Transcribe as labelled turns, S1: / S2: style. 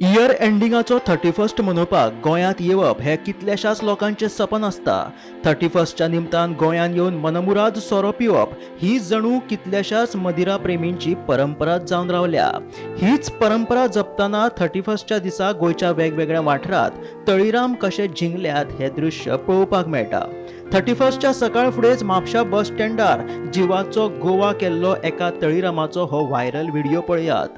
S1: Year एंडिंगाचो 31 मनोवपाक गोंयांत येवप हें कितल्याशाच लोकांचें सपन आसता. 31च्या निमतान गोंयांत येवन मनमुराद सोरो पिवप ही जणू कितल्याशाच मदिरा प्रेमींची परंपराच जावन रावल्या. हीच परंपरा जपतना 31च्या दिसा गोंयच्या वेगवेगळ्या वाठारांत तळीराम कशे जिंगल्यात हें दृश्य पळोवपाक मेळटा. 31च्या सकाळ फुडेंच म्हापशा बस स्टँडार जिवाचो गोवा केल्लो एका तळीरामाचो हो व्हायरल व्हिडिओ पळयात.